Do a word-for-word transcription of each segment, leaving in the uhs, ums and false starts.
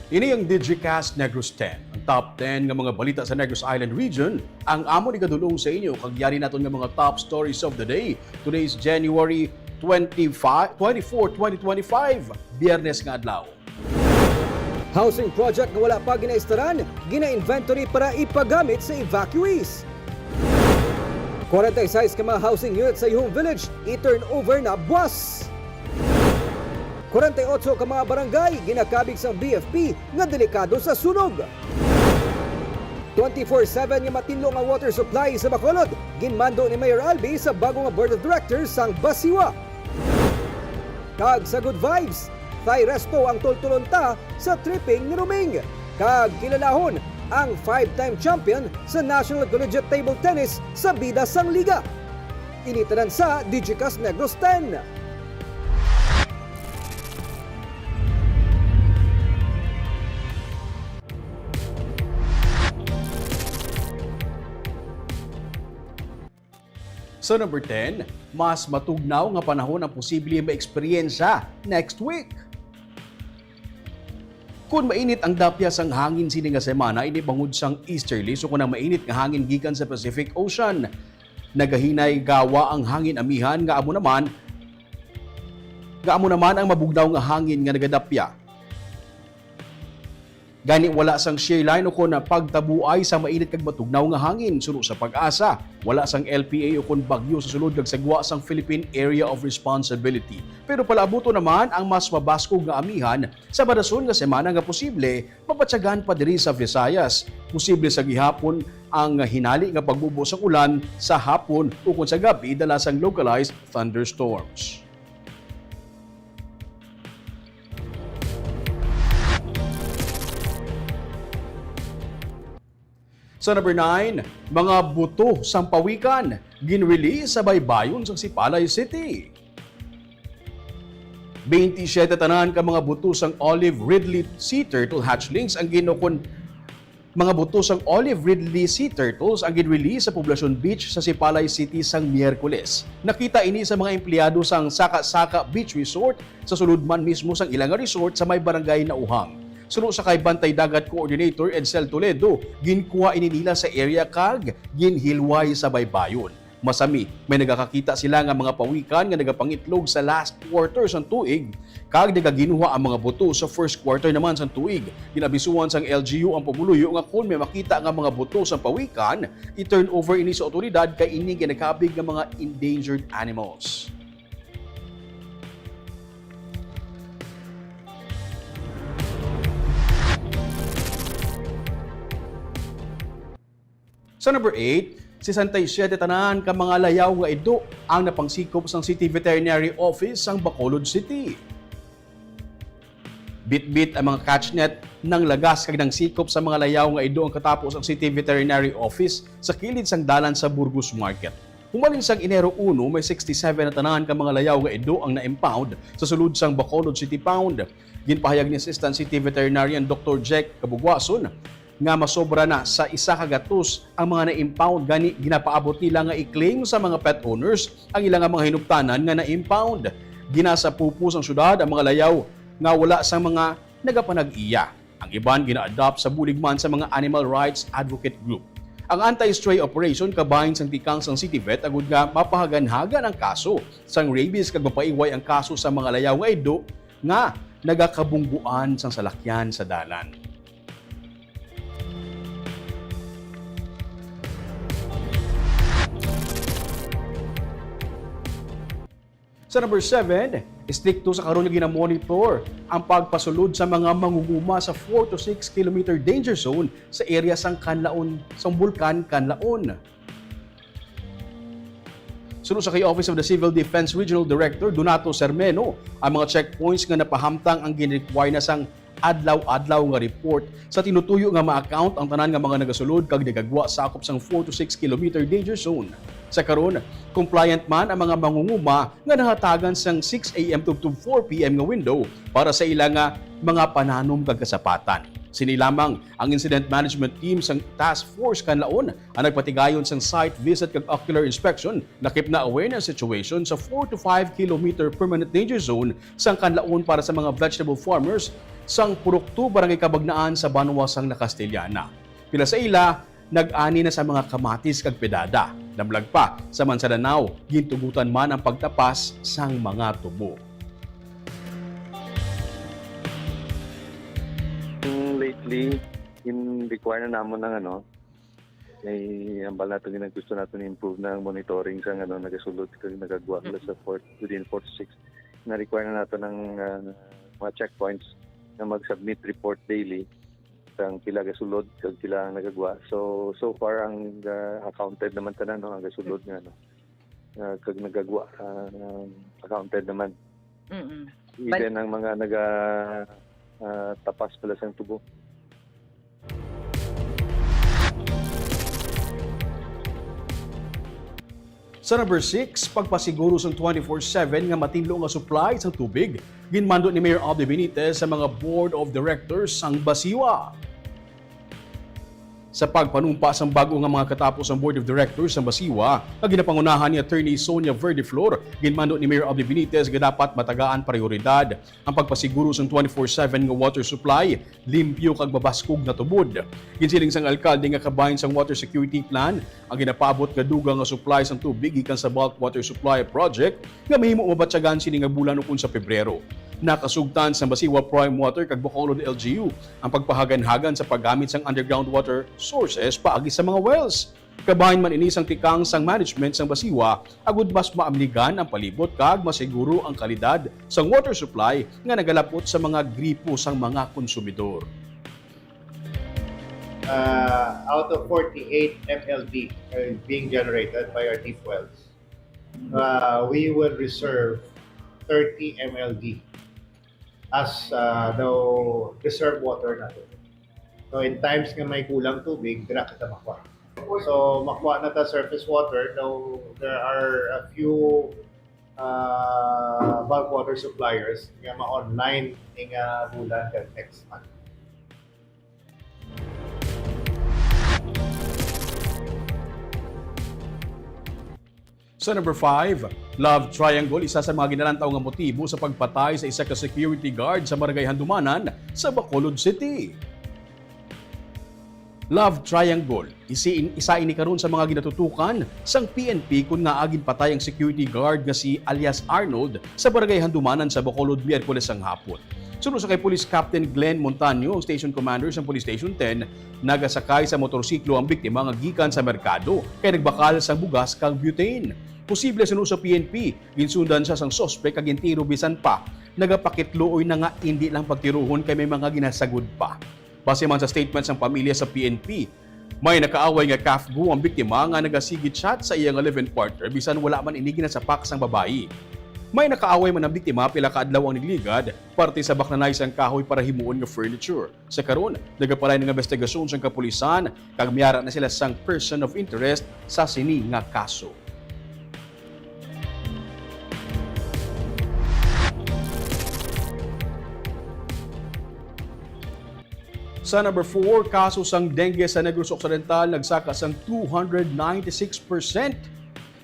Ini ang Digicast Negros ten, ang top ten nga mga balita sa Negros Island Region, ang amon igadulong sa inyo kag yari naton nga mga top stories of the day. Today is January twenty-five, twenty-four, twenty twenty-five, Biyernes nga adlaw. Housing project nga wala pa ginaistaran, gina-inventory para ipagamit sa evacuees. Kwarenta y seis ka mga housing units sa Yuhong Village i-turnover na buwas. Kwarenta y otso ka mga barangay ginakabig sang B F P nga delikado sa sunog. Twenty-four seven nga matinlo nga water supply sa Bacolod, ginmando ni Mayor Albee sa bago nga Board of Directors sang BACIWA. Kag sa Good Vibes, Thai Resto ang tultulon ta sa tripping ni Roming. Kag kilalahon ang five-time champion sa National Collegiate Table Tennis sa bida sang liga. Ini tanan sa Digicast Negros ten. Sa number ten, mas matugnaw nga panahon ang posible maeksperiensya next week. Kon mainit ang dapya sang hangin sini nga semana, ini bangod sang easterly, so kon ang mainit nga hangin gikan sa Pacific Ocean, nagahinay gawa ang hangin amihan nga amo naman, nga amo naman ang mabugnaw nga hangin nga nagadapya. Gani, wala sang shear line ukon pagtabuay sa mainit kag matugnaw nga hangin. Suno sa PAGASA, wala sang L P A ukon bagyo sa sulod kag sa gwa sang Philippine Area of Responsibility. Pero palaabuton naman ang mas mabaskog nga amihan sa madason nga semana nga posible mabatyagan pa diri sa Visayas. Posible sa gihapon ang hinali nga pagbubo sang ulan sa hapon ukon sa gab-i dala sang localized thunderstorms. Sa number nine, mga buto sang pawikan ginrelease sa baybayon sa Sipalay City. Twenty-seven tanan ka mga buto sang olive ridley sea turtle hatchlings ang gin-, ukon mga buto sang olive ridley sea turtles ang gin-release sa Poblacion Beach sa Sipalay City sang Miyerkules. Nakita ini sa mga empleyado sang Saka-Saka Beach Resort sa sulod man mismo sang ila nga resort sa may Barangay Nauhang. Suno sa kay Bantay Dagat Coordinator Edsel Toledo, ginkuha ini nila sa area kag ginhilway sa baybayon. Masami, may nagakakita sila nga mga pawikan nga nagapangitlog sa last quarter sang tuig, kag nagaginuha ang mga buto sa first quarter naman sang tuig. Ginabisuhan sang L G U ang pumuluyo nga kon may makita nga mga buto sang pawikan, i-turn over ini sa awtoridad kay ini ginakabig nga mga endangered animals. Sa number eight, sesenta y siete tanan ka mga layaw nga ido ang napangsikop sang City Veterinary Office sang Bacolod City. Bitbit ang mga catch net, nanglagas kag nangsikop sa mga layaw nga ido ang katapo sang City Veterinary Office sa kilid sang dalan sa Burgos Market. Humalin sang Enero uno, may sixty-seven na tanan ka mga layaw nga ido ang na-impound sa sulod sang Bacolod City Pound. Ginpahayag ni Assistant City Veterinarian Doktor Jack Kabugwason nga masobra na sa isa ka gatos ang mga na-impound, gani ginapaabot nila nga i-claim sa mga pet owners ang ila nga mga hinuptanan nga na-impound. Ginasapupo sang syudad ang mga layaw nga wala sang mga nagapanag-iya. Ang iban gina-adopt sa bulig man sa mga animal rights advocate group. Ang anti-stray operation kabahin sang tikang sang City Vet agud nga mapahaganhagan ang kaso sang rabies kag mapaiway ang kaso sa mga layaw nga ido nga nagakabungguan sang salakyan sa dalan. Sa number seven, estrikto sa karon nga ginamonitor ang pagpasulod sa mga mangunguma sa four to six kilometer danger zone sa area sang Kanlaon, sang Bulkan Kanlaon. Suno sa kay Office of the Civil Defense Regional Director Donato Sermeno, ang mga checkpoints nga napahamtang ang gin-require na sang adlaw-adlaw nga report sa tinutuyo nga ma-account ang tanan nga mga nagasulod kag nagagwa sakop sang four to six kilometer danger zone. Sa karon, compliant man ang mga mangunguma nga nahatagan sang six A M to, to four P M nga window para sa ila nga mga pananom kag kasapatan. Sini lamang ang Incident Management Team sang Task Force Kanlaon ang nagpatigayon sang site visit kag ocular inspection, lakip na awareness situation sa four to five kilometer permanent danger zone sang Kanlaon para sa mga vegetable farmers sang Purok Two, Barangay Cabagnaan sa banwa sang La Castellana. Pila sa ila nag-ani na sa mga kamatis kag pedada. Nablag pa, sa Manzalanao, gintugutan man ang pagtapas sang mga tubo. Lately, in require na namon ng ano, may hambal nato nga gusto nato ni improve na ang monitoring sa ano, nagasulod kag nagagwa mm. sa four, within four to six. Na-require na nato ng uh, mga checkpoints na mag-submit report daily sang pila gasulod kag pila ang nagagwa. So so far ang uh, accounted naman tanan no, ang gasulod nga ano, uh, kag nagagwa uh, accounted naman. Mm-mm. Even ang mga naga uh, tapas pala sang tubo. Sa number six, pagpasiguro sang twenty-four seven nga matinlo nga supply sang tubig, ginmando ni Mayor Abby Benitez sa mga Board of Directors sang Basiwa. Sa pagpanumpa sang bag-o nga mga katapo sang Board of Directors sang Basiwa, nga ginapangunahan ni Attorney Sonia Verdeflor, ginmando ni Mayor Abby Benitez nga dapat matagaan prioridad ang pagpasiguro sang twenty-four seven nga water supply, limpyo kag mabaskog nga tubod. Ginsiling sang alkalde nga kabahin sang water security plan ang ginapaabot nga dugang nga supply sang tubig gikan sa bulk water supply project nga mahimo mabatyagan sini nga bulan ukon sa Pebrero. Nakasugtan sang Basiwa Prime Water kag Bacolod L G U ang pagpahaganhagan sa paggamit sang underground water sources paagi sa mga wells. Kabahin man ini sang tikang sang management sang Basiwa agud mas maamligan ang palibot kag masiguro ang kalidad sang water supply nga nagalapot sa mga gripo sang mga konsumidor. Uh, out of forty-eight M L D are being generated by our deep wells, uh, we will reserve thirty M L D as uh, the reserve water natin. So in times nga may kulang tubig, dira kita makuha. So makuha na ta surface water, though there are a few uh, bulk water suppliers nga ma-online ning uh, bulan kag next month. Sa number five, love triangle, isa sa mga ginalantaw nga motibo sa pagpatay sa isa ka security guard sa Barangay Handumanan sa Bacolod City. Love triangle, isi-, isa ini karon sa mga ginatutukan sang P N P kon ngaa ginpatay ang security guard nga si alias Arnold sa Barangay Handumanan sa Bacolod Miyerkules sang hapon. Suno sa kay Police Captain Glenn Montaño, ang station commander sang Police Station ten, nagasakay sa motorsiklo ang biktima nga gikan sa merkado kay nagbakal sang bugas kag butane. Posible suno sa P N P, ginsundan siya sang suspek kag gintiro bisan pa nagapakitluoy na nga indi lang pagtirohon kay may mga ginasagod pa. Base man sa statement sang pamilya sa P N P, may nakaaway nga kafgu ang biktima nga nagasigi chat sa iya nga live-in partner bisan wala man ini ginasapak sang babayi. May nakaaway man ang biktima pila ka adlaw ang nagligad parte sa baknanay sang kahoy para himuon nga furniture. Sa karon, nagapalay na nga investigasyon sang kapulisan kag may ara na sila sang person of interest sa sini nga kaso. Sa number four, kaso sang dengue sa Negros Occidental nagsaka sang two hundred ninety-six percent.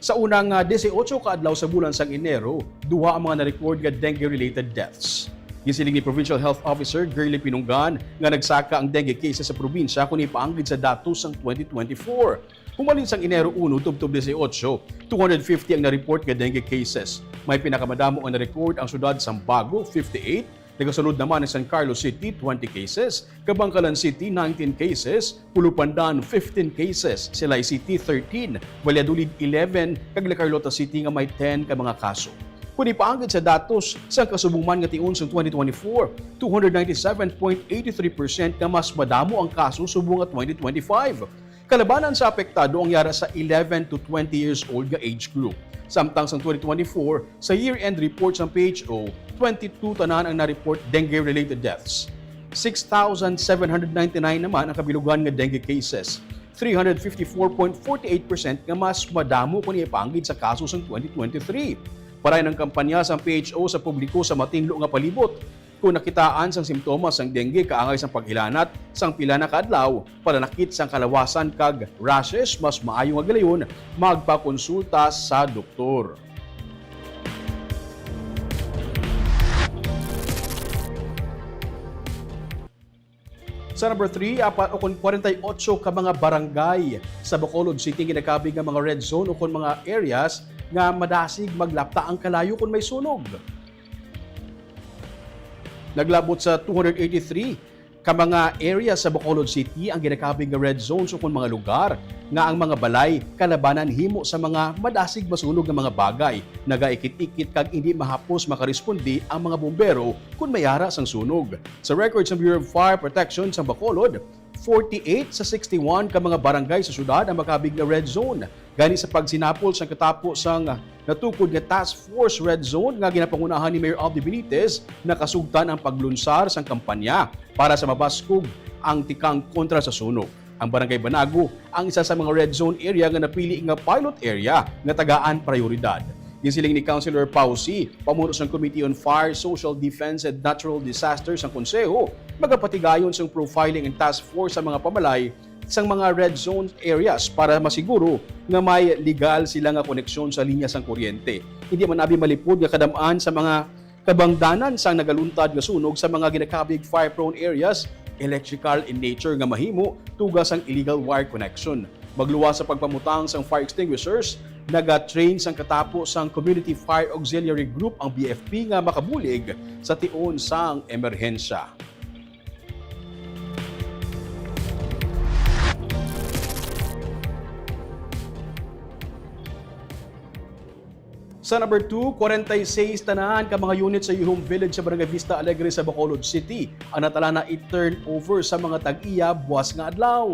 Sa unang, ah, disiotso ka adlaw sa bulan sang Enero, duha ang mga na-record nga dengue-related deaths. Gisiling ni Provincial Health Officer Girly Pinungan nga nagsaka ang dengue cases sa probinsya kon ipaanggid sa datos sang twenty twenty-four. Humalin sang Enero uno tubtob disiotso, two hundred fifty ang na-report nga dengue cases. May pinakamadamo nga na-record ang siyudad sang Bago, fifty-eight, nagasunod naman ang San Carlos City, twenty cases, Kabankalan City, nineteen cases, Pulupandan, fifteen cases, Silay City, thirteen, Valladolid, eleven, kag La Carlota City nga may ten ka mga kaso. Kon ipaanggid sa datos sang kasubong man nga tion sang twenty twenty-four, two hundred ninety-seven point eight three percent nga mas madamo ang kaso subong nga twenty twenty-five. Kalabanan sa apektado ang yara sa eleven to twenty years old nga age group. Samtang sang twenty twenty-four, sa year-end report sang P H O, twenty-two tanan ang na-report dengue-related deaths. Six thousand seven hundred ninety-nine naman ang kabilugan nga dengue cases, three hundred fifty-four point forty-eight percent nga mas madamo kon ipaanggid sa kaso sang twenty twenty-three. Paray ang kampanya sang P H O sa publiko sa matinlo nga palibot. Kon nakitaan sang simptomas sang dengue kaangay sang paghilanat sang pila na ka adlaw, pananakit sang kalawasan kag rashes, mas maayo nga galayon magpakonsulta sa doktor. Sa number three, apat o kon kwarenta y ocho ka mga barangay sa Bacolod City ginakabig nga mga red zone o kon mga areas nga madasig maglapta ang kalayo kon may sunog. Naglabot sa two hundred eighty-three ka mga area sa Bacolod City ang ginakabig nga red zones o kon mga lugar nga ang mga balay kalabanan himo sa mga madasig masunog nga mga bagay, nagaikit-ikit kag indi mahapos makaresponde ang mga bumbero kon may ara sang sunog. Sa record sang Bureau of Fire Protection sa Bacolod, forty-eight sa sixty-one ka mga barangay sa syudad ang makabig nga red zone. Gani sa pagsinapol sang katapo sang natukod nga Task Force Red Zone nga ginapangunahan ni Mayor Aldi Benitez, nakasugtan ang paglunsar sang kampanya para sa mabaskog ang tikang kontra sa sunog. Ang Barangay Banago ang isa sa mga red zone area nga napili nga pilot area nga tagaan prioridad. Ginsiling ni Councilor Pausi, pamuno sang Committee on Fire, Social Defense, and Natural Disasters sang Konseho, magapatigayon sang profiling and task force sa mga pamalay sang mga red zone areas para masiguro nga may legal sila nga koneksyon sa linya sang kuryente. Hindi man abi malipod nga kadam-an sa mga kabangdanan sang nagaluntad nga sunog sa mga ginakabig fire-prone areas, electrical in nature nga mahimo tuga sang illegal wire connection. Magluwas sa pagpamutang sang fire extinguishers, naga-train sang katapo sang Community Fire Auxiliary Group ang B F P nga makabulig sa tion sang emerhensya. Sa number two, kwarenta y seis tanan ka mga unit sa Yuhom Village sa Barangay Vista Alegre sa Bacolod City ang natala na i-turnover sa mga tag-iya buwas nga adlaw.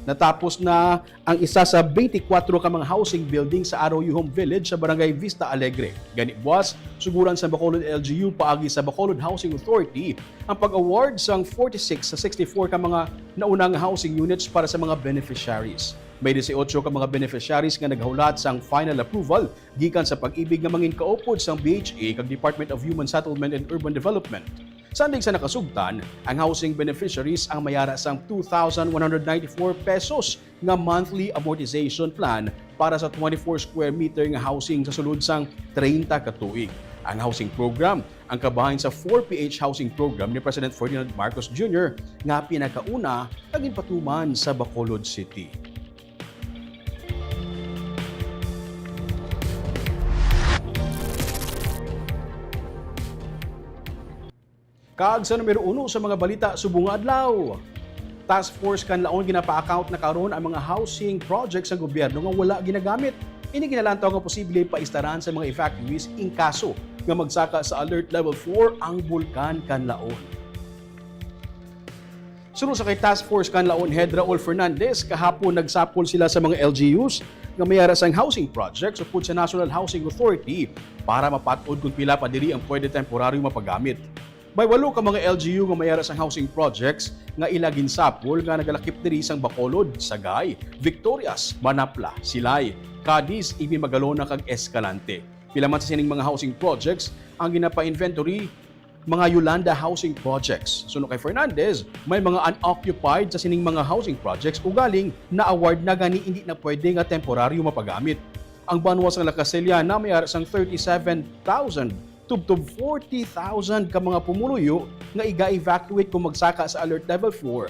Natapos na ang isa sa twenty-four ka mga housing building sa Araw Yuhom Village sa Barangay Vista Alegre. Gani buwas, suguran sa Bacolod L G U paagi sa Bacolod Housing Authority ang pag-award sang forty-six sa sixty-four ka mga naunang housing units para sa mga beneficiaries. May dieciocho ka mga beneficiaries nga naghulat sang final approval gikan sa Pag-ibig nga mangin kaupod sang B H A kag Department of Human Settlement and Urban Development. Sandig sa nakasugtan, ang housing beneficiaries ang mayara sang two thousand one hundred ninety-four pesos nga monthly amortization plan para sa twenty-four square meter nga housing sa sulod sang treinta ka tuig. Ang housing program ang kabahin sa four P H housing program ni President Ferdinand Marcos Junior nga pinakauna nga ginpatuman sa Bacolod City. Kag sa numero uno sa mga balita subong nga adlaw, Task Force Kanlaon ginapa-account na karon ang mga housing projects sa gobyerno nga wala ginagamit. Ini ginalantaw nga posible paistaran sa mga evacuees in kaso nga magsaka sa Alert Level four ang Bulkan Kanlaon. Suno sa kay Task Force Kanlaon Head Raul Fernandez, kahapon nagsapol sila sa mga L G Us nga mayara sang housing projects upod sa National Housing Authority para mapat-od kung pila pa diri ang pwede temporaryo mapagamit. May walo ka mga L G U nga mayara sang housing projects nga ila ginsapol nga nagalakip diri sang Bacolod, Sagay, Victorias, Manapla, Silay, Cadiz, Ibi Magalona kag Escalante. Pila man sa sining mga housing projects ang ginapa-inventory mga Yolanda Housing Projects. Suno kay Fernandez, may mga unoccupied sa sining mga housing projects ugaling na-award na gani indi na pwede nga temporaryo mapagamit. Ang banwa sang La Castellana may ara sang thirty-seven thousand tubtob forty thousand ka mga pumuluyo nga iga-evacuate kung magsaka sa Alert Level four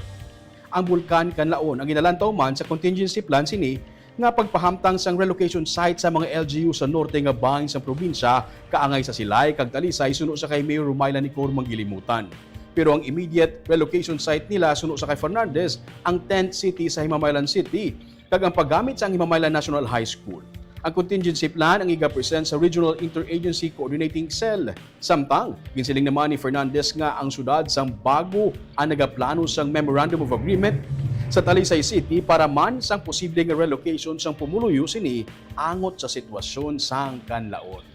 ang Bulkan Kanlaon. Ang ginalantaw man sa contingency plan sini nga pagpahamtang sang relocation site sa mga L G U sa norte nga bahin sang probinsya, kaangay sa Silay kag Talisay, suno sa kay Mayor Romila Nicor Manggilimutan. Pero ang immediate relocation site nila, suno sa kay Fernandez, ang tent city sa Himamaylan City kag ang paggamit sang Himamaylan National High School. Ang contingency plan ang iga-present sa Regional Interagency Coordinating Cell. Samtang, ginsiling naman ni Fernandez nga ang syudad sang bago ang nagaplano sang Memorandum of Agreement sa Talisay City para man sang posible nga relocation sang pumuluyo sini angot sa sitwasyon sang Kanlaon.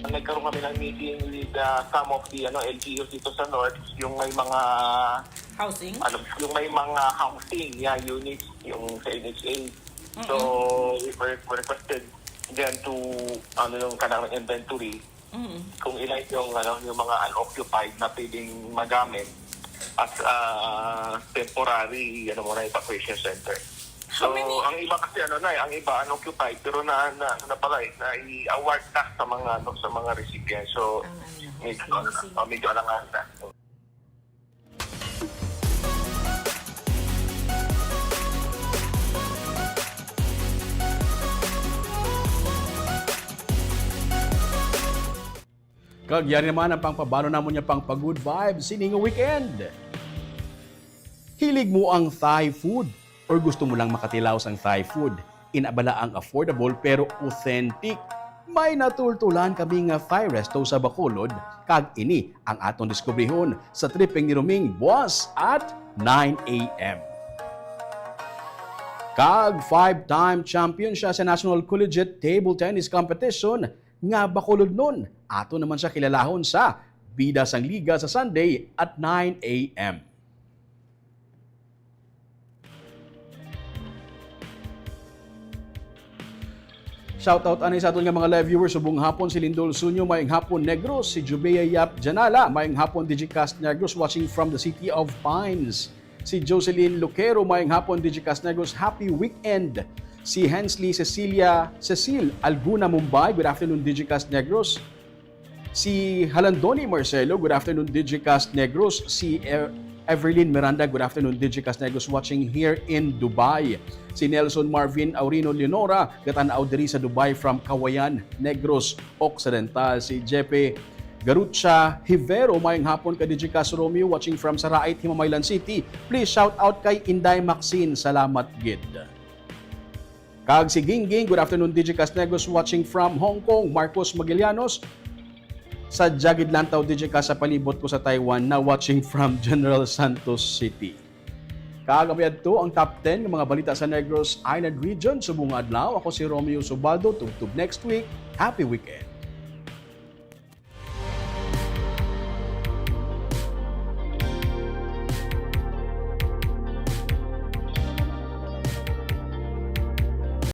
Nagkaroon kami ng meeting with uh, some of the ano, L G Us dito sa North, yung may mga Housing? ano, yung may mga housing yeah, units yung sa N H A. So, we were we requested them to ano yung kanilang inventory kung ilan yung ano yung mga unoccupied na pwedeng magamit as a temporary ano muna evacuation center. So, How many- ang iba kasi ano na eh, ang iba unoccupied pero na na, na pala eh, na i-award na sa mga ano sa mga recipients. So, Ang ano na ho? Medyo, oh, medyo alanganin na. Kag yari naman ang pangpabalo namon nga pang pa-good vibes sining weekend. Hilig mo ang Thai food? Or gusto mo lang makatilaw sang Thai food? Ina bala ang affordable pero authentic? May natultulan kami nga Thai resto sa Bacolod, kag ini ang aton diskubrihon sa tripping ni Roming buwas at nine a m. Kag five-time champion siya sa National Collegiate Table Tennis Competition nga Bacolodnon. Ato naman siya kilalahon sa Bida sang Liga sa Sunday at nine a m. Shoutout ani sa aton nga mga live viewers, subong hapon si Lindol Sunyo, maayong hapon Negros, si Jubea Yap Janala, maayong hapon Digicast Negros, watching from the city of Pines. Si Jocelyn Lucero, maayong hapon Digicast Negros, happy weekend. Si Hensley Cecilia, Cecil Alguna Mumbai, good afternoon Digicast Negros. Si Halandoni Marcelo, good afternoon Digicast Negros. Si E-, Everlyn Miranda, good afternoon Digicast Negros, watching here in Dubai. Si Nelson Marvin Aurino Leonora, gatan-aw diri sa Dubai from Cauayan, Negros Occidental. Si Jepe Garucha Hivero, maayong hapon ka Digicast Romeo, watching from Saraite, Himamaylan City. Please shout out kay Inday Maxine. Salamat gid. Kag si Gingging, good afternoon, Digicast Negros, watching from Hong Kong. Marcos Magellanos, sa Jagid Lantaw, Digicast sa palibot ko sa Taiwan, na watching from General Santos City. Kag amo yadto ang top ten nga mga balita sa Negros Island Region subong nga adlaw. Ako si Romeo Subaldo. Tubtob next week. Happy weekend.